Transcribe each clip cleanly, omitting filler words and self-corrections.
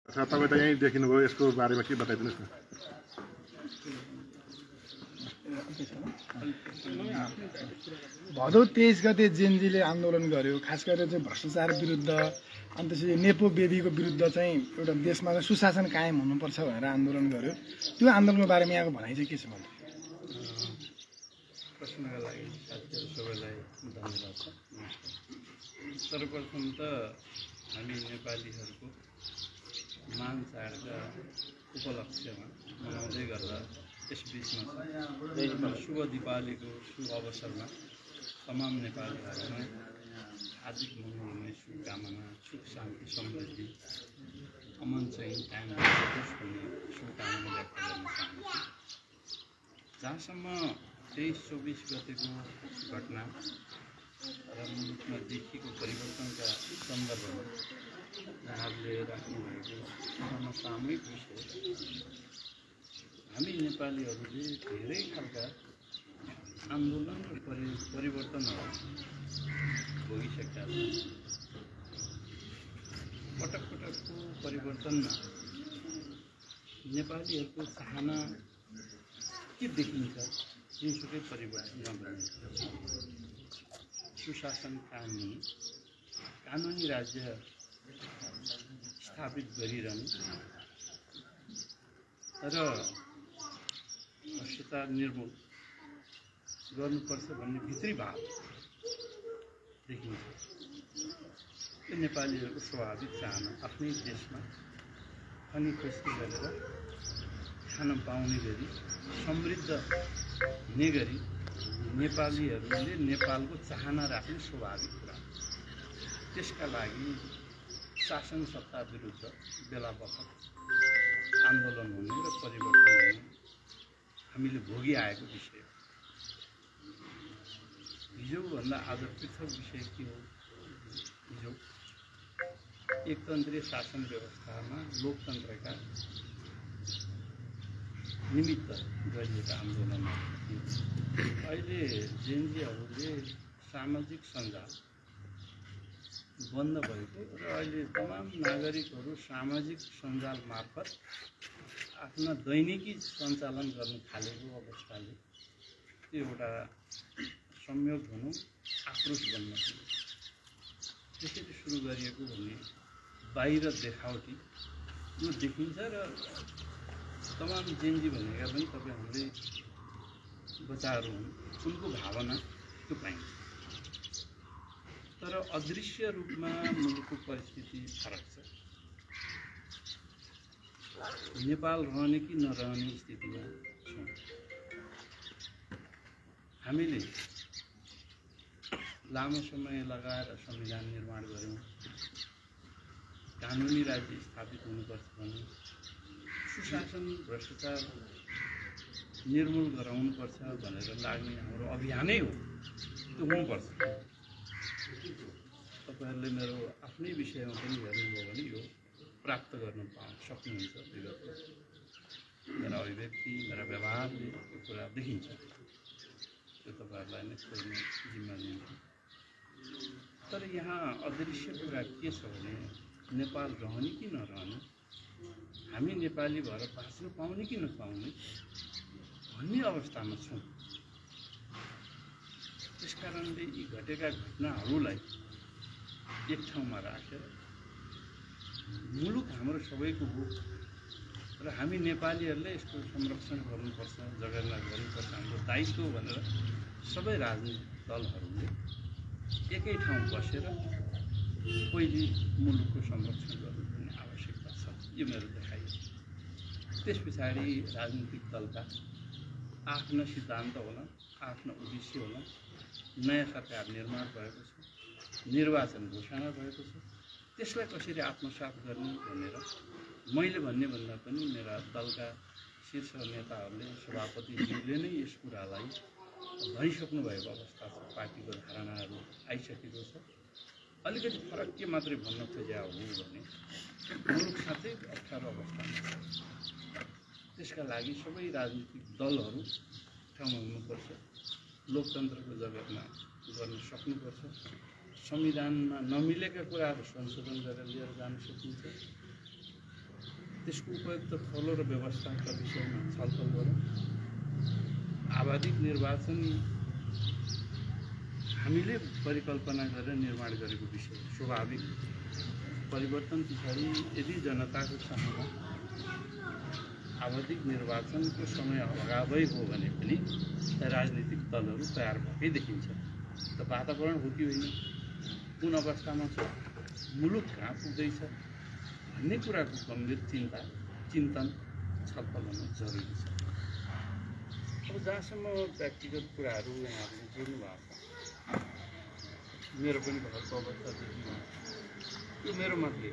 तपाईँ त यहीँ देखिनुभयो, यसको बारेमा के बताइदिनुहोस् न। भदौ 23 गते जेनजीले आन्दोलन गर्यो, खास गरेर चाहिँ भ्रष्टाचार विरुद्ध, अनि त्यसपछि नेपो बेबीको विरुद्ध चाहिँ एउटा देशमा चाहिँ सुशासन कायम हुनुपर्छ भनेर आन्दोलन गर्यो। त्यो आन्दोलनको बारेमा यहाँको भनाइ चाहिँ के छ मन्त्री? प्रश्नका लागि साथीहरू सबैलाई धन्यवाद छ। सर्वप्रथम त हामी नेपालीहरूको मान चाडका उपलक्ष्यमा मनाउँदै गर्दा यस बिचमा शुभ दीपावलीको शुभ अवसरमा तमाम नेपालीहरूलाई हार्दिक मनाउने शुभकामना, सुख शान्ति समृद्धि अमन चाहिँ कायम रहोस् भन्ने शुभकामना व्यक्त गर्न चाहन्छु। जहाँसम्म 23-24 गतेको घटना र मुलुकमा देखिएको परिवर्तनका सन्दर्भमा यहाँहरूले राख्नुभएको समसामयिक विषय, हामी नेपालीहरूले धेरै खालका आन्दोलन र परिवर्तनहरू भोगिसकेका छौँ। पटक पटकको परिवर्तनमा नेपालीहरूको चाहना के देखिन्छ? जुनसुकै परिवर्तन नगर्ने, सुशासन कानुनी राज्य स्थापित गरिरहने र भ्रष्टाचार निर्मूल गर्नुपर्छ भन्ने भित्री भाव देखिन्छ। त्यो नेपालीहरूको स्वाभाविक चाहना, आफ्नै देशमा खनी खोजी गरेर खान पाउने गरी, समृद्ध हुने गरी नेपालीहरूले नेपालको चाहना राख्ने स्वाभाविक कुरा। त्यसका लागि शासन सत्ता विरुद्ध बेला बखत आन्दोलन हुने र परिवर्तन हुने हामीले भोगिआएको विषय हो। हिजोभन्दा आज पृथक विषय के हो? हिजो एकतन्त्रीय शासन व्यवस्थामा लोकतन्त्रका निमित्त गरिएका आन्दोलनहरू थिए। अहिले जेनजीहरूले सामाजिक सञ्जाल बन्द भएको र अहिले तमाम नागरिकहरू सामाजिक सञ्जाल मार्फत आफ्ना दैनिकी सञ्चालन गर्न थालेको अवस्थाले त्यो एउटा संयोग भनौँ आक्रोश बन्न पुग्यो। त्यसरी सुरु गरिएको भन्ने बाहिर देखावटी यो देखिन्छ र तमाम जेनजी भनेका पनि तपाईँ हाम्रै बच्चाहरू हुन्, उनको भावना त्यो पाइन्छ। तर अदृश्य रूपमा मुलुकको परिस्थिति फरक छ। नेपाल रहने कि नरहने स्थितिमा छौँ। हामीले लामो समय लगाएर संविधान निर्माण गऱ्यौँ, कानुनी राज्य स्थापित हुनुपर्छ भने, सुशासन भ्रष्टाचार निर्मूल गराउनुपर्छ भनेर लाग्ने हाम्रो अभियानै हो। त्यो हुनुपर्छ। तपाईँहरूले मेरो आफ्नै विषयमा पनि हेर्नुभयो भने यो प्राप्त गर्न सक्नुहुन्छ। विगतको मेरा अभिव्यक्ति, मेरा व्यवहारले यो कुरा देखिन्छ। त्यो तपाईँहरूलाई नै खोज्ने जिम्मा लिन्छु। तर यहाँ अदृश्य कुरा के छ भने नेपाल रहने कि नरहने, हामी नेपाली भएर बाँच्न पाउने कि नपाउने भन्ने अवस्थामा छौँ। त्यसकारणले यी घटेका घटनाहरूलाई एक ठाउँमा राखेर मुलुक हाम्रो सबैको हो र हामी नेपालीहरूले यसको संरक्षण गर्नुपर्छ, जगेर्ना गर्नुपर्छ, हाम्रो दायित्व हो भनेर सबै राजनीतिक दलहरूले एकै ठाउँ बसेर पहिले मुलुकको संरक्षण गर्नुपर्ने आवश्यकता छ। यो मेरो देखाइ। त्यस पछाडि राजनीतिक दलका आफ्ना सिद्धान्त होला, आफ्ना उद्देश्य होला। नयाँ सरकार निर्माण भएको छ, निर्वाचन घोषणा भएको छ, त्यसलाई कसरी आत्मसात गर्ने भनेर मैले भन्ने भन्दा पनि मेरा दलका शीर्ष नेताहरूले, सभापतिज्यूले नै यस कुरालाई भनिसक्नु भएको अवस्था छ। पार्टीको धारणाहरू आइसकेको छ। अलिकति फरक के मात्रै भन्न खोजेको हो भने मुलुक साथै अप्ठ्यारो अवस्थामा छ। त्यसका लागि सबै राजनीतिक दलहरू ठाउँमा हुनुपर्छ, लोकतन्त्रको जगतमा गर्न सक्नुपर्छ। संविधानमा नमिलेका कुराहरू संशोधन गरेर लिएर जान सकिन्छ। त्यसको उपयुक्त थलो र व्यवस्थाका विषयमा छलफल गरौँ। आवधिक निर्वाचन हामीले परिकल्पना गरेर निर्माण गरेको विषय स्वाभाविक परिवर्तन पछाडि यदि जनताको चाहना आवधिक निर्वाचनको समय अगावै हो भने पनि राजनीतिक दलहरू तयार भएकै देखिन्छ। त वातावरण हो कि होइन, कुन अवस्थामा छ, मुलुक कहाँ पुग्दैछ भन्ने कुराको गम्भीर चिन्तन छलफल हुनु जरुरी छ। अब जहाँसम्म व्यक्तिगत कुराहरू यहाँहरूले जोड्नु भएको छ, मेरो पनि घरको अवस्था देखिन्छ। यो मेरो मतले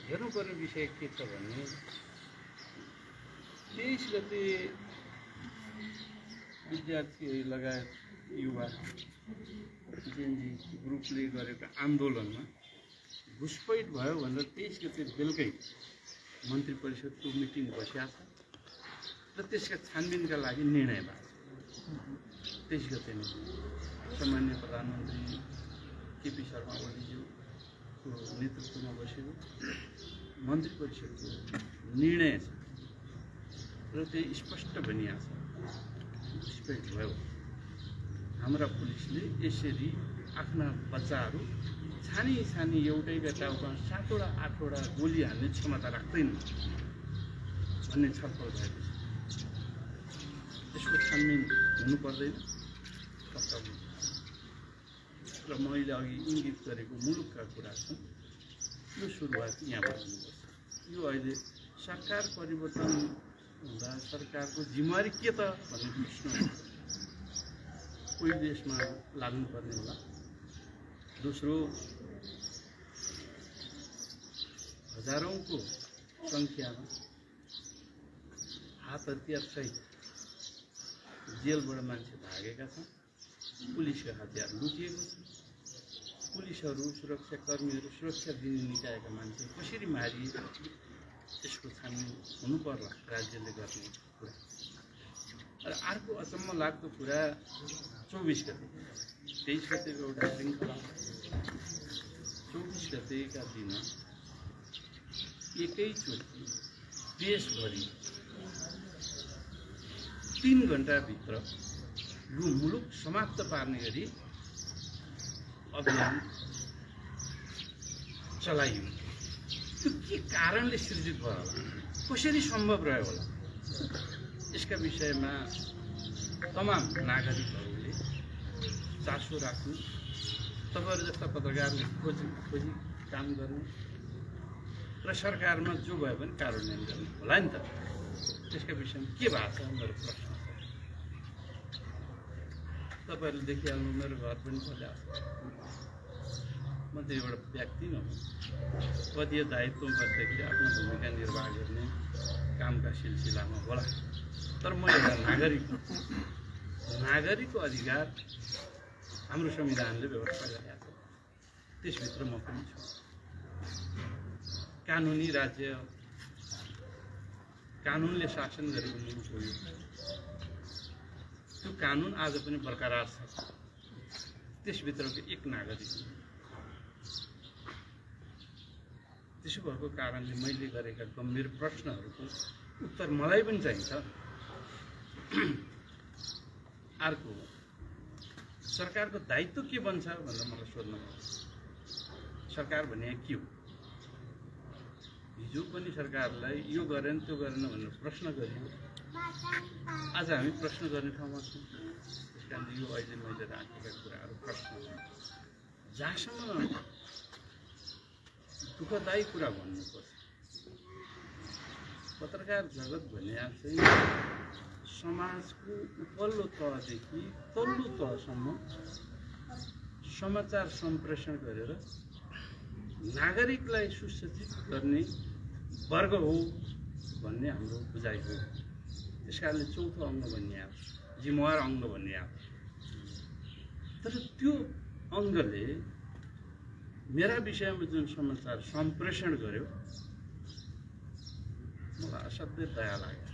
हेर्नुपर्ने विषय के छ भने 23 गते विद्यार्थी लगायत युवा जेनजी ग्रुपले गरेको आन्दोलनमा घुसपैठ भयो भनेर 23 गते बेलुकै मन्त्री परिषदको मिटिङ बसिएको छ र त्यसका छानबिनका लागि निर्णय भएको छ। 23 गते नै सामान्य प्रधानमन्त्री केपी शर्मा ओलीज्यूको नेतृत्वमा बसेको मन्त्री परिषदको निर्णय छ र त्यही स्पष्ट भनिएको छ घुसपैठ भयो। हाम्रा पुलिसले यसरी आफ्ना बच्चाहरू छानी छानी एउटैका टाउमा 7वटा 8वटा गोली हाल्ने क्षमता राख्दैन भन्ने छलफल भएको छ। त्यसको छानबिन हुनु पर्दैन र मैले अघि इङ्गित गरेको मुलुकका कुरा छन्। यो सुरुवात यहाँबाट हुनुपर्छ। यो अहिले सरकार परिवर्तन हुँदा सरकारको जिम्मेवारी के त भन्ने प्रश्न कोही देशमा लाग्नुपर्ने होला। दोस्रो, हजारौंको सङ्ख्यामा हात हतियार सहित जेलबाट मान्छे भागेका छन्। पुलिसका हतियार लुटिएको छ। पुलिसहरू, सुरक्षाकर्मीहरू, सुरक्षा दिने निकायका मान्छे कसरी मारिए यसको छानबिन हुनु पर्ला राज्यले गर्ने कुरा। र अर्को अचम्म लाग्दो कुरा 24 गते 23 गतेको एउटा श्रृङ्खला 24 गतेका दिन एकैचोटि देशभरि 3 घण्टाभित्र यो मुलुक समाप्त पार्ने गरी अभियान चलाइयो। त्यो के कारणले सृजित भयो होला, कसरी सम्भव रह्यो होला, यसका विषयमा तमाम नागरिकहरूले चासो राख्नु, तपाईँहरू जस्ता पत्रकारले खोजी काम गर्नु र सरकारमा जो भयो भने कार्यान्वयन गर्नु होला नि त। त्यसका विषयमा के भएको छ मेरो प्रश्न छ। तपाईँहरूले देखिहाल्नु, मेरो घर पनि खोल्याएको छ। म त एउटा व्यक्ति नहुँ, पदीय दायित्व बस्दाखेरि आफ्नो भूमिका निर्वाह गर्ने कामका सिलसिलामा होला, तर म एउटा नागरिक हुँ। नागरिकको अधिकार हाम्रो संविधानले व्यवस्था गरेको छ, त्यसभित्र म पनि छु। कानुनी राज्य, कानुनले शासन गरेको मुलुक हो यो। त्यो कानुन आज पनि बरकरार छ, त्यसभित्रको एक नागरिक। त्यसो भएको कारणले मैले गरेका गम्भीर प्रश्नहरूको उत्तर मलाई पनि चाहिन्छ। अर्को, सरकारको दायित्व के बन्छ भनेर मलाई सोध्नु पर्छ। सरकार भने के हो? हिजो पनि सरकारलाई यो गरेन त्यो गरेन भनेर प्रश्न गरियो। आज हामी प्रश्न गर्ने ठाउँमा छौँ। त्यस कारणले यो अहिले मैले राखेका कुराहरू प्रश्न जहाँसम्म दुःखदायी कुरा भन्नुपर्छ। पत्रकार जगत भने चाहिँ समाजको उपल्लो तहदेखि तल्लो तहसम्म समाचार सम्प्रेषण गरेर नागरिकलाई सुसज्जित गर्ने वर्ग हो भन्ने हाम्रो बुझाइ हो। त्यसकारणले चौथो अङ्ग भन्ने आयो, जिम्मेवार अङ्ग भन्ने आयो। तर त्यो अङ्गले मेरा विषयमा जुन समाचार सम्प्रेषण गर्यो मलाई असाध्यै दया लाग्यो।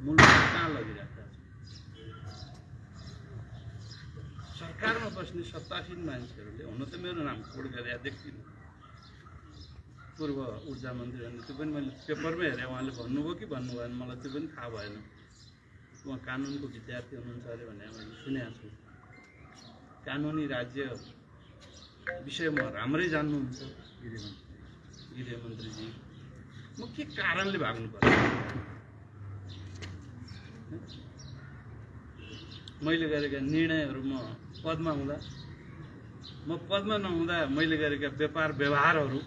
मुलुक कहाँ लगिरहेको छ? सरकारमा बस्ने सत्तासीन मान्छेहरूले, हुन त मेरो नाम कोड गरे देखिनु, पूर्व ऊर्जा मन्त्री भन्ने त्यो पनि मैले पेपरमै हेरेँ, उहाँले भन्नुभयो कि भन्नु भएन मलाई त्यो पनि थाहा भएन। उहाँ कानुनको विद्यार्थी हुनुहुन्छ अरे भन्ने मैले सुनेको छु। कानुनी राज्य विषयमा राम्रै जान्नुहुन्छ गृहमन्त्रीजी। म के कारणले भाग्नु पर्छ? मैले गरेका निर्णयहरू म पदमा हुँदा, म पदमा नहुँदा मैले गरेका व्यापार व्यवहारहरू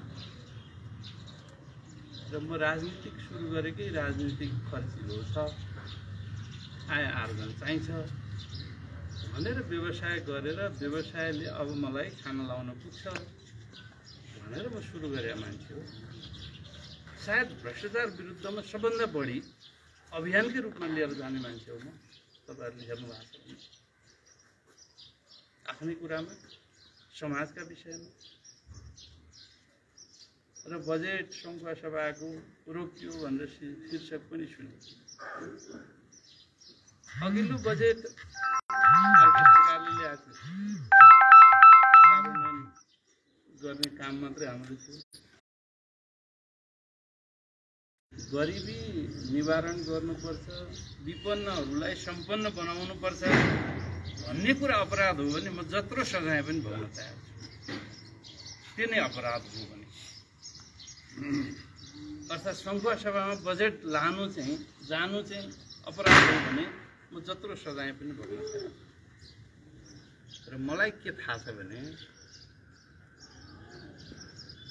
र म राजनीतिक सुरु गरेकै राजनीतिक खर्चिलो छ, आय आर्जन चाहिन्छ भनेर व्यवसाय गरेर व्यवसायले अब मलाई खाना लाउन पुग्छ भनेर म सुरु गरेका मान्छे हो। सायद भ्रष्टाचार विरुद्धमा सबभन्दा बढी अभियानकै रूपमा लिएर जाने मान्छे हो म। तपाईँहरूले हेर्नु भएको छ आफ्नै कुरामा, समाजका विषयमा। र बजेट सङ्घीय सभाको रोकियो भनेर शीर्षक पनि सुने। अघिल्लो बजेट अर्को सरकारले ल्याएको कार्यान्वयन गर्ने काम मात्रै हाम्रो थियो। गरिबी निवारण गर्नुपर्छ, विपन्नहरूलाई सम्पन्न बनाउनुपर्छ भन्ने कुरा अपराध हो भने म जत्रो सजाय पनि भोग्न तयार छु। त्यो नै अपराध हो भने, अर्थात् सङ्घीय सभामा बजेट जानु चाहिँ अपराध हो भने म जत्रो सजाय पनि भोग्न तयार छु। र मलाई के थाहा छ भने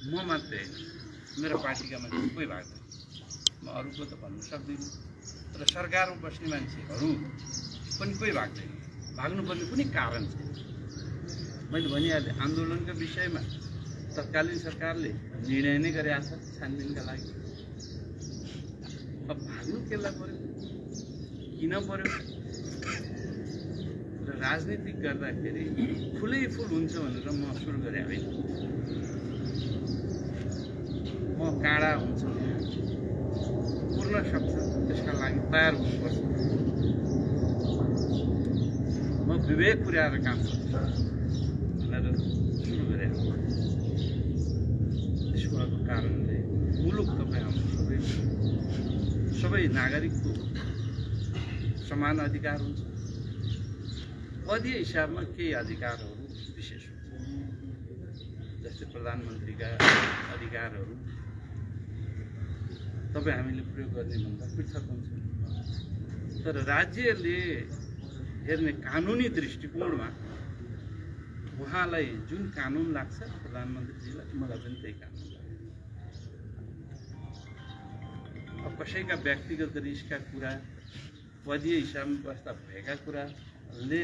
म मात्रै मेरो पार्टीका मान्छे कोही भएको म अरूको त भन्नु सक्दिनँ। र सरकारमा बस्ने मान्छेहरू पनि कोही भाग्दैन। भाग्नुपर्ने कुनै कारण छैन। मैले भनिहालेँ, आन्दोलनका विषयमा तत्कालीन सरकारले निर्णय नै गरेका छ छानबिनका लागि। अब भाग्नु केलाई पर्यो, किन पर्यो? र राजनीति गर्दाखेरि फुलै फुल हुन्छ भनेर म सुरु गरेँ होइन। म काँडा हुन्छ पुर्न सक्छ, त्यसका लागि तयार हुनुपर्छ। म विवेक पुर्याएर काम गर्छु भनेर सुरु गरेँ। त्यसको कारणले मुलुक तपाईँ हाम्रो सबै नागरिकको समान अधिकार हुन्छ। पदीय हिसाबमा केही अधिकारहरू विशेष हुन्छ, जस्तै प्रधानमन्त्रीका अधिकारहरू तपाईँ हामीले प्रयोग गर्ने भन्दा पृथक हुन्छ। तर राज्यले हेर्ने कानुनी दृष्टिकोणमा उहाँलाई जुन कानुन लाग्छ प्रधानमन्त्रीजीलाई, मलाई पनि त्यही कानुन लाग्छ। अब कसैका व्यक्तिगत रिसका कुरा, पदीय हिसाबमा बस्दा भएका कुराले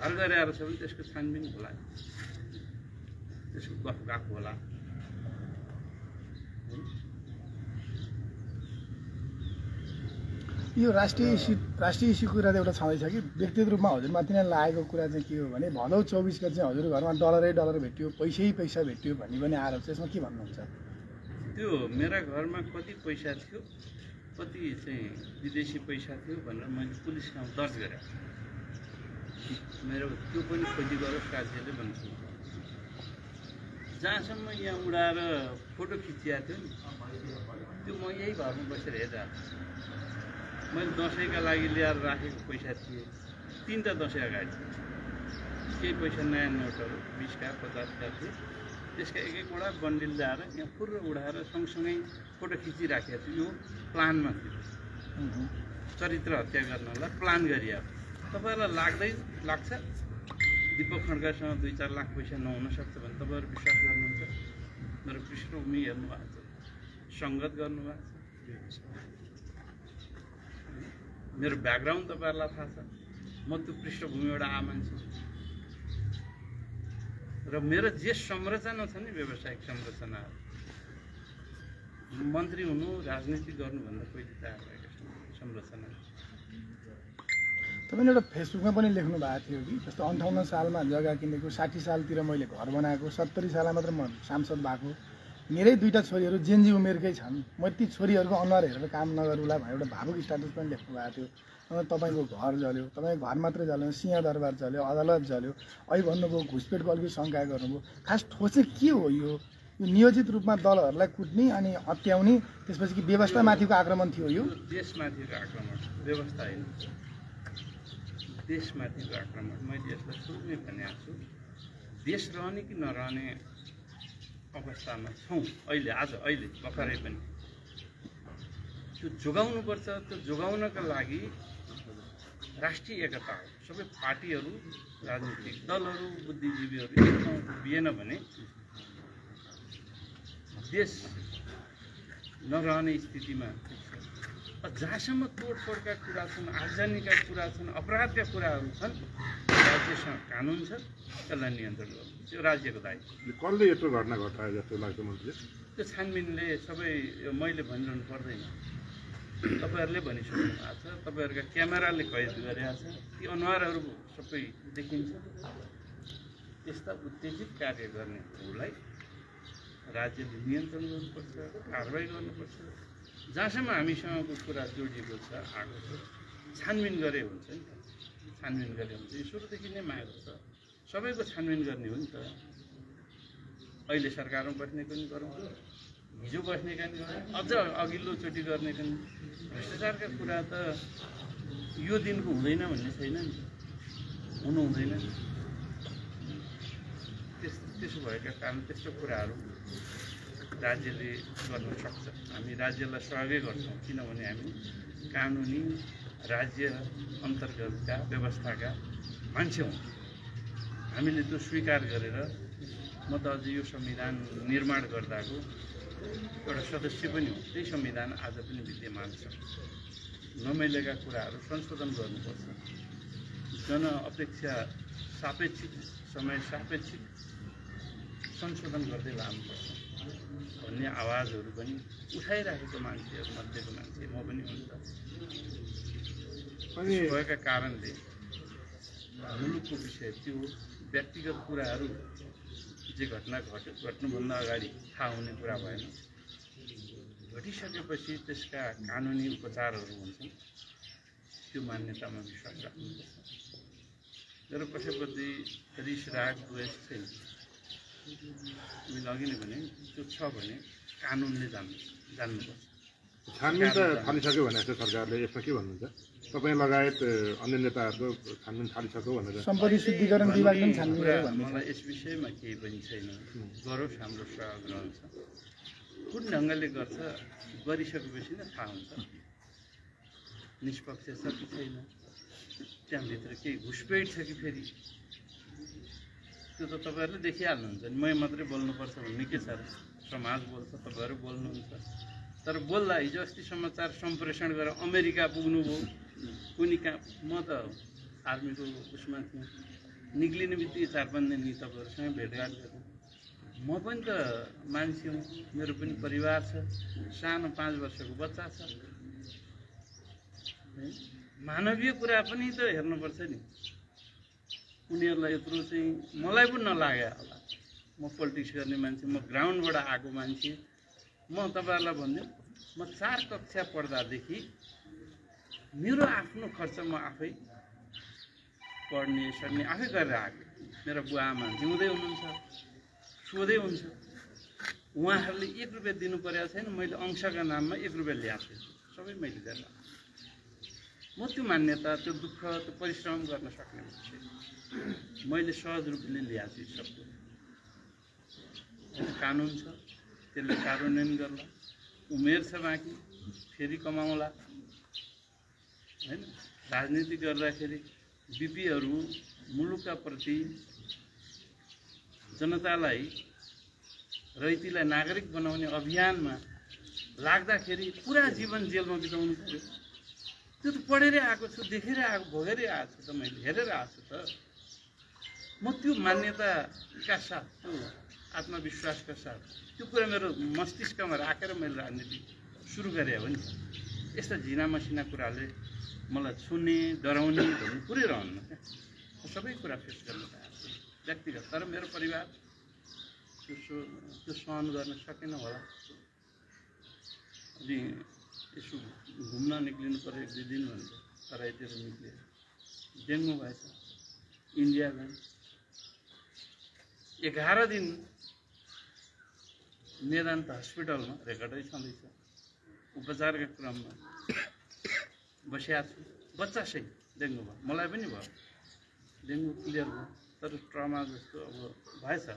घर गएर आएर छ भने त्यसको छानबिन होला, त्यसको गफ होला। यो राष्ट्रिय इस्यु कुरा त एउटा छँदैछ कि व्यक्तिगत रूपमा हजुरमाथि नै लागेको कुरा चाहिँ के हो भने भदौ 24 गते चाहिँ हजुर घरमा डलर भेट्यो, पैसा भेट्यो भन्ने पनि आरोप छ। यसमा के भन्नुहुन्छ? त्यो मेरा घरमा कति पैसा थियो, कति चाहिँ विदेशी पैसा थियो भनेर मैले पुलिसमा दर्ज गरेँ। मेरो त्यो पनि खोजी गरोस् राज्यले भन्छु। जहाँसम्म यहाँ उडाएर फोटो खिचिएको थियो नि, त्यो म यही घरमा बसेर हेरिरहेको छु। मैले दसैँका लागि ल्याएर राखेको पैसा थिएँ, 3टा दसैँ अगाडि केही पैसा नयाँ नोटहरू 20 का 50 का थिए। त्यसका एक एकवटा बन्डिल ल्याएर यहाँ फुर्र उडाएर सँगसँगै फोटो खिचिराखेको थियो। यो प्लानमा थियो, चरित्र हत्या गर्नलाई प्लान गरिएको। तपाईँहरूलाई लाग्छ दीपक खड्कासँग 2-4 लाख पैसा नहुन सक्छ भने तपाईँहरू विश्वास गर्नुहुन्छ? मेरो पृष्ठभूमि हेर्नु भएको छ, सङ्गत गर्नुभएको छ, मेरो ब्याकग्राउन्ड तपाईँहरूलाई थाहा छ। म त्यो पृष्ठभूमिबाट आएको मान्छे र मेरो जे संरचना छ नि, व्यावसायिक संरचना, मन्त्री हुनु राजनीति गर्नुभन्दा पहिले तयार भएको संरचना। तपाईँले एउटा फेसबुकमा पनि लेख्नु भएको थियो कि जस्तो 58 सालमा जग्गा किनेको, 60 सालतिर मैले घर बनाएको, 70 सालमा मात्र म सांसद भएको, मेरै 2टा छोरीहरू जेन्जी उमेरकै छन्, म ती छोरीहरूको अनुहार हेरेर काम नगरौँला भनेर एउटा भावुक स्ट्याटस पनि लेख्नु भएको थियो। तपाईँको घर जल्यो, तपाईँको घर मात्रै जल्यो, सिंहदरबार जल्यो, अदालत जल्यो, अहिले भन्नुभयो घुसपेटको अलिकति शङ्का गर्नुभयो। खास ठोस चाहिँ के हो? यो यो नियोजित रूपमा दलहरूलाई कुट्ने अनि हत्याउने त्यसपछि कि व्यवस्थामाथिको आक्रमण थियो यो देशमाथिको आक्रमण व्यवस्था होइन देशमाथिको आक्रमण मैले यसलाई सुरुमै भनेको छु देश रहने कि नरहने अवस्थामा छौँ अहिले भर्खरै पनि त्यो जोगाउनुपर्छ त्यो जोगाउनका लागि राष्ट्रिय एकता हो सबै पार्टीहरू राजनीतिक दलहरू बुद्धिजीवीहरू एक ठाउँ उभिएन भने देश नरहने स्थितिमा जहाँसम्म तोडफोडका कुरा छन् आगजनीका कुरा छन् अपराधका कुराहरू छन् राज्यसँग कानुन छ त्यसलाई नियन्त्रण गर्नु त्यो राज्यको दायित्व कसले यत्रो घटना घटायो जस्तो लाग्छ मन्त्रीले त्यो छानबिनले सबै मैले भनिरहनु पर्दैन तपाईँहरूले भनिसक्नु भएको छ तपाईँहरूका क्यामेराले कैद गरेका छ ती अनुहारहरू सबै देखिन्छ त्यस्ता उत्तेजित कार्य गर्नेहरूलाई राज्यले नियन्त्रण गर्नुपर्छ कारवाही गर्नुपर्छ जहाँसम्म हामीसँगको कुरा जोडिएको छ आएको छ छानबिन गरे हुन्छ नि त छानबिन गरे हुन्छ यो सुरुदेखि नै मागेको छ सबैको छानबिन गर्ने हो नि त अहिले सरकारमा बस्नेको नि गरौँ हिजो बस्नेका नि गरौँ अझ अघिल्लोचोटि गर्नेका नि भ्रष्टाचारका कुरा त यो दिनको हुँदैन भन्ने छैन नि हुनु हुँदैन त्यसो भएका कारण त्यस्तो कुराहरू राज्यले गर्न सक्छ हामी राज्यलाई सहयोगै गर्छौँ किनभने हामी कानुनी राज्य अन्तर्गतका व्यवस्थाका मान्छे हौँ हामीले त्यो स्वीकार गरेर म त अझै यो संविधान निर्माण गर्दाको एउटा सदस्य पनि हो त्यही संविधान आज पनि विद्यमान छ नमिलेका कुराहरू संशोधन गर्नुपर्छ जनअपेक्षा सापेक्षिक समय सापेक्षिक संशोधन गर्दै लानुपर्छ भन्ने आवाजहरू पनि उठाइराखेको मान्छेहरू मध्येको मान्छे म पनि हुन्छ अनि भएका कारणले मुलुकको विषय त्यो व्यक्तिगत कुराहरू जे घटना घट्नुभन्दा अगाडि थाहा हुने कुरा भएन घटिसकेपछि त्यसका कानुनी उपचारहरू हुन्छन् त्यो मान्यतामा विश्वास राख्नुपर्छ तर कसैप्रति रिस राग द्वेष छैन मैले अघि नै भने त्यो छ भने कानुनले जान्नुपर्छ छानबिन त थालिसक्यो भने जस्तो सरकारले यसमा के भन्नुहुन्छ तपाईँ लगायत अन्य नेताहरूको छानबिन थालिसक्यो भनेर सम्पत्ति शुद्धिकरण विभाग पनि छानबिन गर्यो भन्ने मलाई यस विषयमा केही पनि छैन गरोस् हाम्रो सहयोग रहन्छ कुन ढङ्गले गर्छ गरिसकेपछि नै थाहा हुन्छ निष्पक्ष छ कि छैन त्यहाँभित्र केही घुसपेट छ कि फेरि त्यो त तपाईँहरूले देखिहाल्नुहुन्छ नि मै मात्रै बोल्नुपर्छ भन्ने के छ र समाज बोल्छ तपाईँहरू बोल्नुहुन्छ तर बोल्दा हिजो अस्ति समाचार सम्प्रेषण गरेर अमेरिका पुग्नुभयो कुनै कहाँ म त आर्मीको उसमा थिएँ निक्लिने बित्तिकै 4-5 दिन नि तपाईँहरूसँग भेटघाट गरेँ म पनि त मान्छे हुँ मेरो पनि परिवार छ सानो 5 वर्षको बच्चा छ मानवीय कुरा पनि त हेर्नुपर्छ नि उनीहरूलाई यत्रो चाहिँ मलाई पनि नलाग्यो होला म पोलिटिक्स गर्ने मान्छे म ग्राउन्डबाट आएको मान्छे म तपाईँहरूलाई भनिदिउँ म 4 कक्षा पढ्दादेखि मेरो आफ्नो खर्च म आफै पढ्ने सक्ने आफै गरेर आएको मेरो बुवा आमा जिउँदै हुनुहुन्छ सोधै हुन्छ उहाँहरूले 1 रुपियाँ दिनु परेको छैन मैले अंशका नाममा 1 रुपियाँ ल्याएको छु सबै मैले गरेर म त्यो मान्यता त्यो दुःख त्यो परिश्रम गर्न सक्ने मान्छे मैले सहज रूपले ल्याएको छु सबको कानुन छ त्यसले कार्यान्वयन गर्ला उमेर छ बाँकी फेरि कमाउला हैन राजनीति गर्दाखेरि बिपीहरू मुलुकका प्रति जनतालाई रैतीलाई नागरिक बनाउने अभियानमा लाग्दाखेरि पुरा जीवन जेलमा बिताउनु पर्यो त्यो त पढेरै आएको छु देखेरै आएको भोगेरै आएको छु त मैले हेरेर आएको छु त म त्यो मान्यताका साथ त्यो आत्मविश्वासका साथ त्यो कुरा मेरो मस्तिष्कमा राखेर मैले राजनीति सुरु गरेँ हो नि यस्ता झिना मसिना कुराले मलाई छुने डराउने भन्ने कुरै रहन्न क्या सबै कुरा फेस गर्न चाहन्छु व्यक्तिगत तर मेरो परिवार त्यो सहन गर्न सकेन होला अनि यसो घुम्न निक्लिनु पऱ्यो 1-2 दिन भन्छ तराईतिर निक्लियो डेङ्गु भएछ इन्डिया गएँ 11 दिन मेदान्त हस्पिटलमा रेकर्डै छँदैछ उपचारका क्रममा बसिया छु बच्चा सही डेङ्गु भयो मलाई पनि भयो डेङ्गु क्लियर भयो तर ट्रमा जस्तो अब भएछ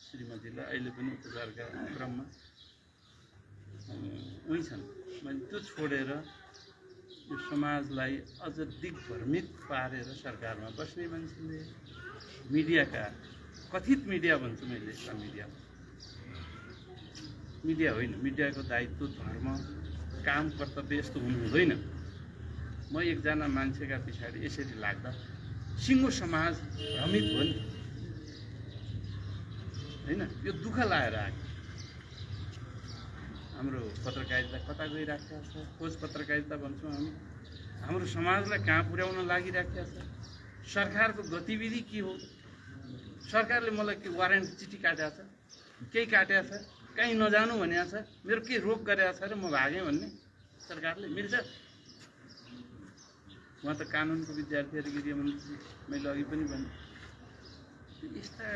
श्रीमतीलाई अहिले पनि उपचारका क्रममा उही छन् मैले त्यो छोडेर यो समाजलाई अझ दिग्भ्रमित पारेर सरकारमा बस्ने मान्छेले मिडियाका कथित मिडिया भन्छु मैले यसलाई मिडिया होइन मिडियाको दायित्व धर्म काम कर्तव्य यस्तो हुनु हुँदैन म एकजना मान्छेका पछाडि यसरी लाग्दा सिङ्गो समाज भ्रमित हो नि होइन यो दुःख लागेर आयो हाम्रो पत्रकारिता कता गइराखेको छ खोज पत्रकारिता भन्छौँ हामी हाम्रो समाजलाई कहाँ पुर्याउन लागिराखेको छ सरकारको गतिविधि के हो सरकारले मलाई के वारेन्ट चिठी काटेको छ केही काटेको छ कहीँ नजानु भनेको छ मेरो के रोक गरेको छ र म भागेँ भन्ने सरकारले मिल्छ उहाँ त कानुनको विद्यार्थीहरू गृहमन्त्री मैले अघि पनि भने यस्ता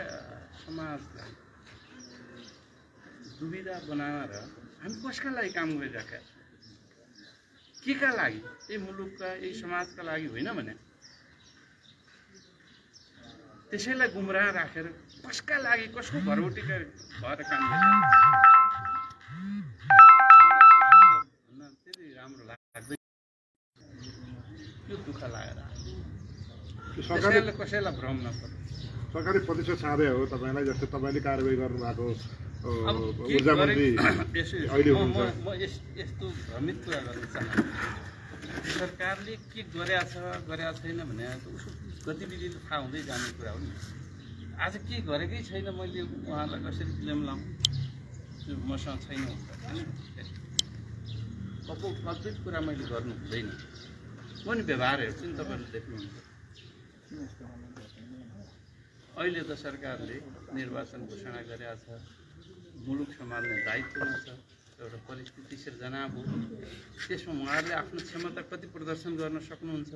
समाजलाई दुविधा बनाएर हामी कसका लागि काम गरिरहेका के का लागि यही मुलुकका यही समाजका लागि होइन भने त्यसैलाई गुमराह राखेर कसका लागि कसको भरौटीका भएर काम गरिरहेका त्यति राम्रो लाग्दैन यो दुःख लागेर कसैलाई भ्रम नपर्छ सरकारी प्रतिशत साधे हो तपाईँलाई जस्तै तपाईँले कारवाही गर्नुभएको ऊर्जा मन्त्री अहिले हुनुहुन्छ म यस्तो भ्रमित कुरा गर्न चाहन्छु सरकारले के गरेका छैन भने उसको गतिविधि थाहा हुँदै जाने कुरा हो नि आज के गरेकै छैन मैले उहाँलाई कसरी ब्लेम लाउँ त्यो मसँग छैन कल्पित कुरा मैले गर्नु हुँदैन म नि व्यवहारहरू पनि तपाईँहरूले देख्नुहुन्छ अहिले त सरकारले निर्वाचन घोषणा गरेका छ मुलुक सम्हाल्ने दायित्वमा छ एउटा परिस्थिति सिर्जना भयो त्यसमा उहाँहरूले आफ्नो क्षमता कति प्रदर्शन गर्न सक्नुहुन्छ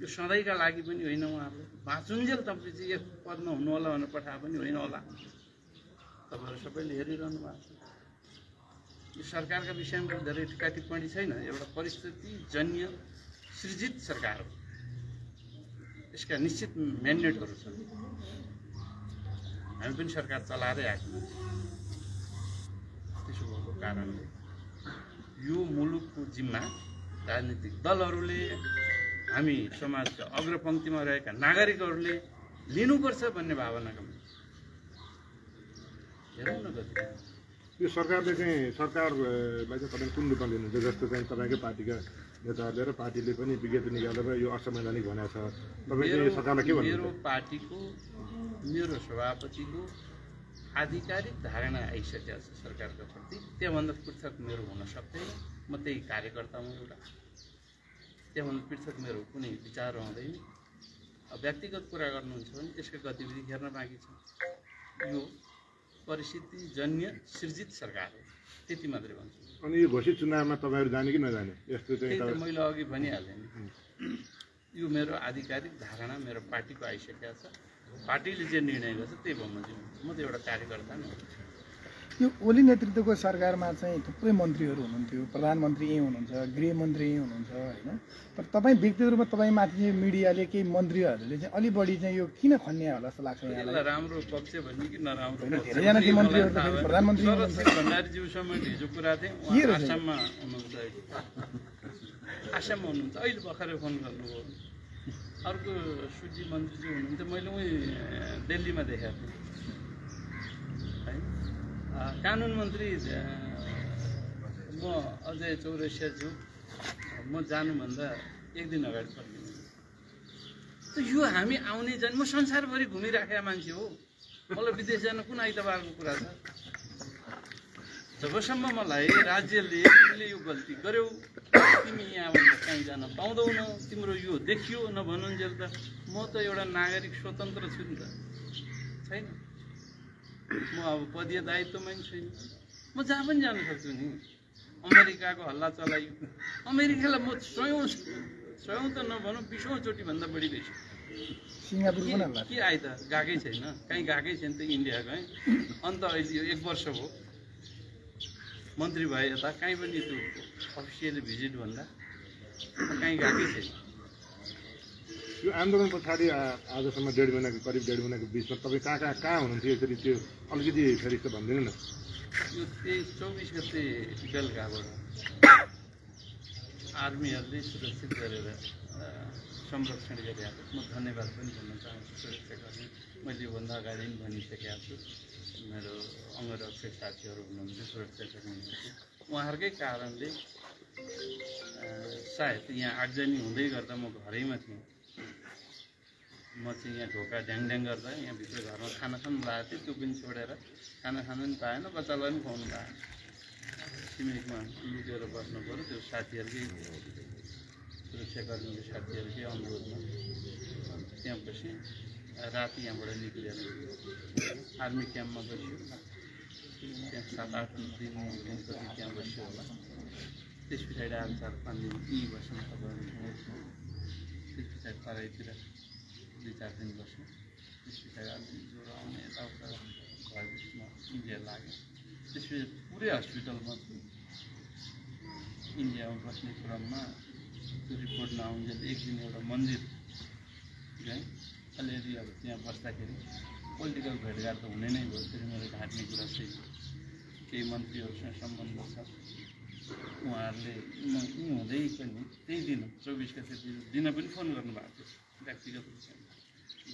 यो सधैँका लागि पनि होइन उहाँहरूले बाँचुन्जेल तपाईँ चाहिँ एक पदमा हुनुहोला भनेर पठाए पनि होइन होला तपाईँहरू सबैले हेरिरहनु भएको छ यो सरकारका विषयमा धेरै टिका टिप्पणी छैन एउटा परिस्थितिजन्य सृजित सरकार हो यसका निश्चित म्यान्डेटहरू छन् हामी पनि सरकार चलाएरै आएको त्यसो भएको कारणले यो मुलुकको जिम्मा राजनीतिक दलहरूले हामी समाजका अग्रपङ्क्तिमा रहेका नागरिकहरूले लिनुपर्छ भन्ने भावनाका हेरौँ न कति यो सरकारले चाहिँ सरकारलाई चाहिँ तपाईँ कुन रूपमा लिनुहुन्छ जस्तो चाहिँ तपाईँकै पार्टीका नेताहरूले र पार्टीले पनि विज्ञप्ति निकालेर यो असंवैधानिक भनेको छ तपाईँ चाहिँ सरकारलाई के भन्नुहुन्छ मेरो पार्टीको मेरो सभापतिको आधिकारिक धारणा आइसकेको छ सरकारको प्रति त्योभन्दा पृथक मेरो हुन सक्दैन म त्यही कार्यकर्ता हुँ एउटा त्योभन्दा पृथक मेरो कुनै विचार रहँदैन व्यक्तिगत कुरा गर्नुहुन्छ भने त्यसको गतिविधि हेर्न बाँकी छ यो परिस्थितिजन्य सृजित सरकार हो त्यति मात्रै भन्छु अनि यो घोषित चुनावमा तपाईँहरू जाने कि नजाने यस्तो चाहिँ मैले अघि भनिहालेँ नि यो मेरो आधिकारिक धारणा मेरो पार्टीको आइसकेको छ पार्टीले जे निर्णय गर्छ त्यही बमोजिम म त एउटा कार्यकर्ता नै हो यो ओली नेतृत्वको सरकारमा चाहिँ थुप्रै मन्त्रीहरू हुनुहुन्थ्यो प्रधानमन्त्री यहीँ हुनुहुन्छ गृहमन्त्री यहीँ हुनुहुन्छ होइन तर तपाईँ व्यक्तिगत रूपमा तपाईँमाथि चाहिँ मिडियाले केही मन्त्रीहरूले चाहिँ अलि बढी चाहिँ यो किन खन्या होला जस्तो लाग्छ यसलाई राम्रो पक्ष भन्ने कि नराम्रो धेरैजना ती मन्त्रीहरू त फेरि प्रधानमन्त्री भण्डारीज्यूसँग हिजो कुरा थिएँ आसाममा हुनुहुन्छ आसाममा हुनुहुन्छ अहिले भर्खरै फोन गर्नुभयो अर्को सुजी मन्त्रीजी हुनुहुन्थ्यो मैले उहीँ दिल्लीमा देखाएको थिएँ है कानुन मन्त्री म अजय चौरसियाज्यू म जानुभन्दा एक दिन अगाडि फर्किनु यो हामी आउने जाने म संसारभरि घुमिराखेका मान्छे हो मलाई विदेश जान कुन आइतबारको कुरा छ जबसम्म मलाई राज्यले तिमीले यो गल्ती गर्यौ तिमी यहाँबाट कहीँ जान पाउँदैनौ तिम्रो यो देखियो नभनुन्जेल त म त एउटा नागरिक स्वतन्त्र छु नि त छैन म अब पदीय दायित्वमा नि छैन म जहाँ पनि जान सक्छु नि अमेरिकाको हल्ला चलाइयो अमेरिकालाई म स्वयं त नभनौँ 20औं चोटिभन्दा बढी गइसक्यो सिङ्गापुर पनि हल्ला के आयो त गएकै छैन कहीँ गएकै छैन त इन्डिया गएँ अन्त अहिले यो 1 वर्ष भयो मन्त्री भए यता कहीँ पनि त्यो अफिसियली भिजिट भन्दा कहीँ गएकै छैन। यो आन्दोलन पछाडि आजसम्म करिब 1.5 महिनाको बिचमा तपाईँ कहाँ हुनुहुन्थ्यो यसरी त्यो अलिकति फेरि त भनिदिनु न। यो 24 गते बेलुकाबाट आर्मीहरूले सुरक्षित गरेर संरक्षण गरिरहेको म धन्यवाद पनि भन्न चाहन्छु सुरक्षाकर्मी। मैले योभन्दा अगाडि पनि भनिसकेको छु, मेरो अङ्गरक्षक साथीहरू हुनुहुन्छ सुरक्षाकर्मीहरू, उहाँहरूकै कारणले सायद यहाँ आगजनी हुँदै गर्दा म घरैमा थिएँ। म चाहिँ यहाँ ढोका ढ्याङ गर्दा यहाँभित्र घरमा खाना खानु लागेको थियो, त्यो पनि छोडेर खाना खानु पनि पाएन, बच्चालाई पनि खुवाउनु पाएन। छिमेकमा लुकेर बस्नु पऱ्यो, त्यो साथीहरूकै सुरक्षाकर्मीको साथीहरूकै अनुरोधमा त्यहाँ बसेँ। राति यहाँबाट निक्लिएर आर्मी क्याम्पमा बस्यो, त्यहाँ 7-8 दिनपछि त्यहाँ बस्यो होला। त्यस पछाडि आज 4-5 दिन यहीँ बस्यौँ तपाईँहरू। त्यस पछाडि तराईतिर 2-4 दिन बस्यौँ। त्यस पछाडि अलि ज्वरो आउने यताउता भएपछि म इन्डिया लागेँ। त्यसपछि पुरै हस्पिटलमा इन्डियामा बस्ने क्रममा त्यो रिपोर्ट नआउन्जेल एक दिन एउटा मन्दिर गएँ। अलिअलि अब त्यहाँ बस्दाखेरि पोलिटिकल भेटघाट त हुने नै भयो। फेरि मेरो ढाँट्ने कुरा चाहिँ केही मन्त्रीहरूसँग सम्बन्ध छ, उहाँहरूले हुँदै पनि त्यही दिन 24 गते दिन पनि फोन गर्नुभएको थियो व्यक्तिगत रूपमा।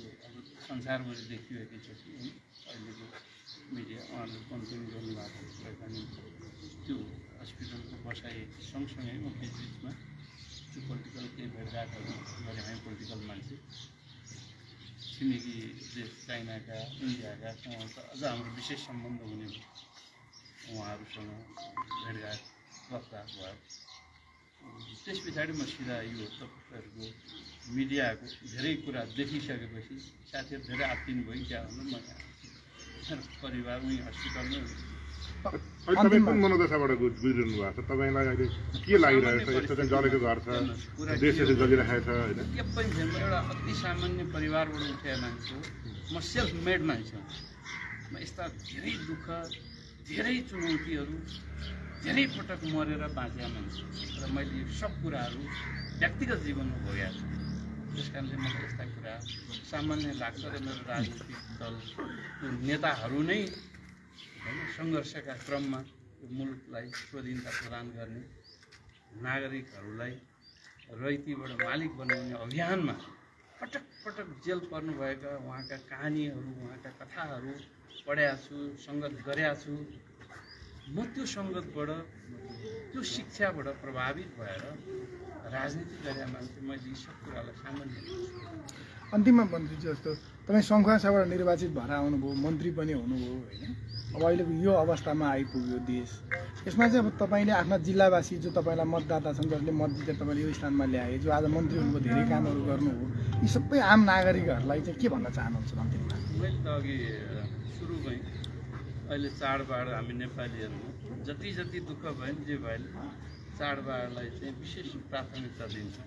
यो अब संसारभरि देखिरहेकै छ कि अहिलेको मिडिया उहाँहरूले फोन पनि गर्नुभएको कुराकानी त्यो हस्पिटलको बसाइ सँगसँगै म बिचबिचमा त्यो पोलिटिकल केही भेटघाटहरू गरे। हामी पोलिटिकल मान्छे छिमेकी देश चाइनाका इन्डियाका उहाँसँग अझ हाम्रो विशेष सम्बन्ध हुने उहाँहरूसँग भेटघाट गफगाफ भयो। त्यस पछाडि म सिधा यो तपाईँहरूको मिडियाको धेरै कुरा देखिसकेपछि साथीहरू धेरै आत्तिनु भयो क्या भन्नु म परिवार उहीँ हस्पिटलमै तपाईँ कुन मनोदशाबाट गुज्रिनु भएको छ? तपाईँलाई अहिले के लागिरहेको छ? यस्तो चाहिँ जलेको घर छ, देश जलिरहेको छ होइन? के पनि छैन। म एउटा अति सामान्य परिवारबाट उठेको मान्छे हो। म सेल्फ मेड मान्छे हो। म यस्ता धेरै दुःख, धेरै चुनौतीहरू, धेरै पटक मरेर बाँचेका मान्छे र मैले यो सब कुराहरू व्यक्तिगत जीवनमा भोगेको छु। त्यस कारणले मलाई यस्ता कुरा सामान्य लाग्छ र मेरो राजनीतिक दल नेताहरू नै होइन सङ्घर्षका क्रममा यो मुलुकलाई स्वाधीनता प्रदान गर्ने, नागरिकहरूलाई रैतीबाट मालिक बनाउने अभियानमा पटक पटक जेल पर्नुभएका उहाँका कहानीहरू, उहाँका कथाहरू पढेको छु, सङ्गत गरेका छु। म त्यो सङ्गतबाट, त्यो शिक्षाबाट प्रभावित भएर राजनीति गरेका मान्छे मैले यी सब कुरालाई सामान्य। अन्तिममा मन्त्रीजी जस्तो तपाईँ सङ्घर्षबाट निर्वाचित भएर आउनुभयो, मन्त्री पनि हुनुभयो होइन। अब अहिलेको यो अवस्थामा आइपुग्यो देश, यसमा चाहिँ अब तपाईँले आफ्ना जिल्लावासी जो तपाईँलाई मतदाता छन्, जसले मत जितेर तपाईँले यो स्थानमा ल्याए, जो आज मन्त्री हुनुभयो, धेरै कामहरू गर्नुभयो, यी सबै आम नागरिकहरूलाई चाहिँ के भन्न चाहनुहुन्छ अन्तिममा? मैले त अघि सुरुमै अहिले चाडबाड हामी नेपालीहरूमा जति जति दुःख भयो नि जे भयो नि चाडबाडलाई चाहिँ विशेष प्राथमिकता दिन्छ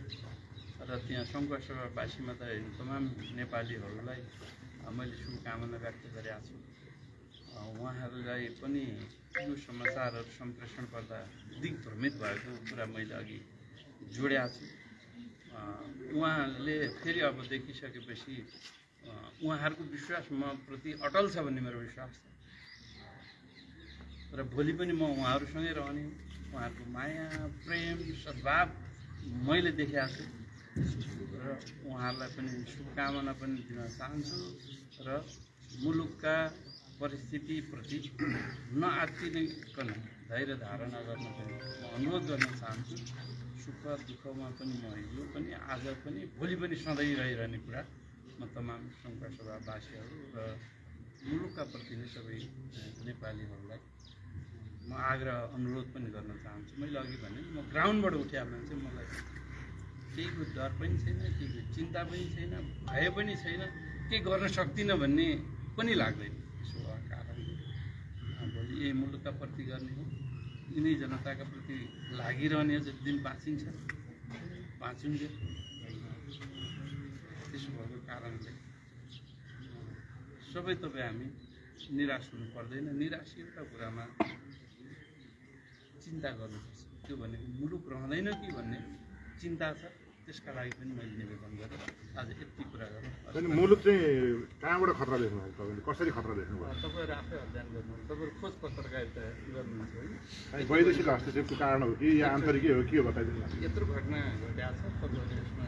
र त्यहाँ सङ्घर्षवासीमा त तमाम नेपालीहरूलाई मैले शुभकामना व्यक्त गरेका छु। उहाँहरूलाई पनि यो समाचारहरू सम्प्रेषण गर्दा दिग्भ्रमित भएको कुरा मैले अघि जोडेको छु। उहाँले फेरि अब देखिसकेपछि उहाँहरूको विश्वास म प्रति अटल छ भन्ने मेरो विश्वास छ र भोलि पनि म उहाँहरूसँगै रहने। उहाँहरूको माया, प्रेम, सद्भाव मैले देखेको छु र उहाँहरूलाई पनि शुभकामना पनि दिन चाहन्छु र मुलुकका परिस्थितिप्रति नआत्तिकन धैर्य धारणा गर्न पनि म अनुरोध गर्न चाहन्छु। सुख दुःखमा पनि म हिजो पनि, आज पनि, भोलि पनि सधैँ रहिरहने कुरा म तमाम सङ्घर्षवासीहरू र मुलुकका प्रति नै सबै नेपालीहरूलाई म आग्रह अनुरोध पनि गर्न चाहन्छु। मैले अघि भने म ग्राउन्डबाट उठेको मान्छे, मलाई केहीको डर पनि छैन, केहीको चिन्ता पनि छैन, भय पनि छैन, केही गर्न सक्दिनँ भन्ने पनि लाग्दैन। यसो कारणले भोलि यही मुलुकका प्रति गर्ने हो, यिनै जनताका प्रति लागिरहने जति दिन बाँचिन्छ बाँचुन्जेल। त्यसो भएको कारणले सबै तपाईँ हामी निराश हुनु पर्दैन। निराश एउटा कुरामा चिन्ता गर्नुपर्छ। त्यो भनेको मुलुक रहँदैन कि भन्ने चिन्ता छ, त्यसका लागि पनि मैले निवेदन गरेँ। आज यति कुरा गरौँ। मुलुक चाहिँ कहाँबाट खतरा देख्नु भएको तपाईँले, कसरी खतरा देख्नुभयो? तपाईँहरू आफै अध्ययन गर्नुहुन्छ, तपाईँहरू खोज पत्रकारिता गर्नुहुन्छ है। वैदेशिक हस्तक्षेपको कारण हो कि या आन्तरिकै हो के हो बताइदिनु न। यत्रो घटना घटेको छ, तपाईँहरूले यसमा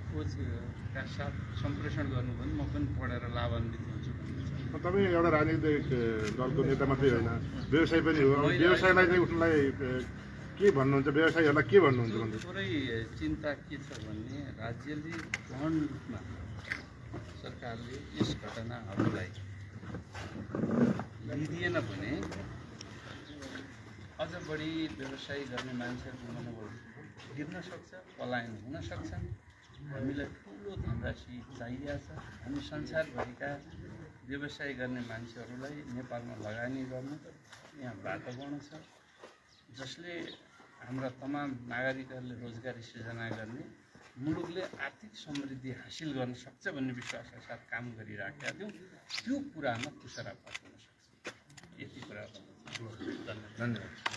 खोजका साथ सम्प्रेषण गर्नु भने म पनि पढेर लाभान्वित हुन्छु भन्ने छ। तपाईँ एउटा राजनीतिक दलको नेता मात्रै होइन, व्यवसाय पनि हो। व्यवसायलाई चाहिँ उसलाई के भन्नुहुन्छ, व्यवसायीहरूलाई के भन्नुहुन्छ भन्दा पुरै चिन्ता के छ भन्ने राज्यले गहन रूपमा सरकारले यस घटनाहरूलाई लिदिएन भने अझ बढी व्यवसाय गर्ने मान्छेहरूको मनोबल गिर्न सक्छ, पलायन हुन सक्छन्। हामीलाई ठुलो धनराशि चाहिएको छ। हामी संसारभरिका व्यवसाय गर्ने मान्छेहरूलाई नेपालमा लगानी गर्नु, यहाँ वातावरण छ जसले हाम्रा तमाम नागरिकहरूले रोजगारी सृजना गर्ने, मुलुकले आर्थिक समृद्धि हासिल गर्न सक्छ भन्ने विश्वासका साथ काम गरिराखेका थियौँ। त्यो कुरामा कुसरापात हुन सक्छ। यति कुरा धन्यवाद।